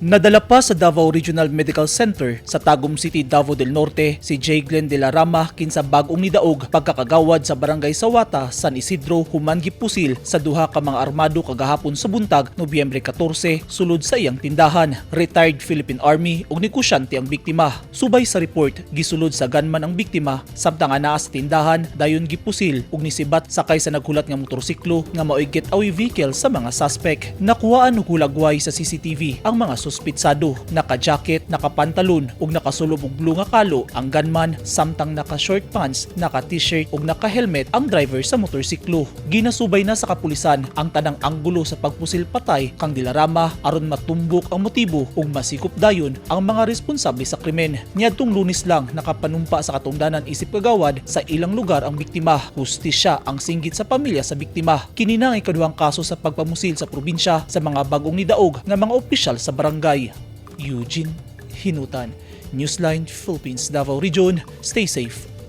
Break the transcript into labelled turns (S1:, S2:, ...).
S1: Nadala pa sa Davao Regional Medical Center sa Tagum City, Davao del Norte si J. Glenn de la Rama kinsa bag-ong nidaog pagkakagawad sa Barangay Sawata, San Isidro human gipusil sa duha ka mga armado kagahapon sa buntag, Nobyembre 14, sulod sa iyang tindahan. Retired Philippine Army ug negosyante ang biktima. Subay sa report, gisulod sa gunman ang biktima samtang anaa sa tindahan, dayon gipusil ug nisibat sakay sa naghulat nga motorsiklo nga maoy getaway vehicle sa mga suspect. Nakuhaan og hulagway sa CCTV ang mga suspitsado. Naka-jacket, nakapantalon ug nakasulob og blue nga kalo ang gunman samtang naka-short pants, naka-t-shirt ug naka-helmet ang driver sa motorsiklo. Ginasubay na sa kapulisan ang tanang anggulo sa pagpusil patay kang Dilarama aron matumbok ang motibo ug masikop dayon ang mga responsable sa krimen. Niadtong Lunes lang nakapanumpa sa katungdanan isip kagawad sa ilang lugar ang biktima. Hustisya ang singgit sa pamilya sa biktima. Kini na ang ikaduhang kaso sa pagpamusil sa probinsya sa mga bagong nidaog nga mga opisyal sa barangay. Eugene Hinutan, Newsline Philippines, Davao Region. Stay safe.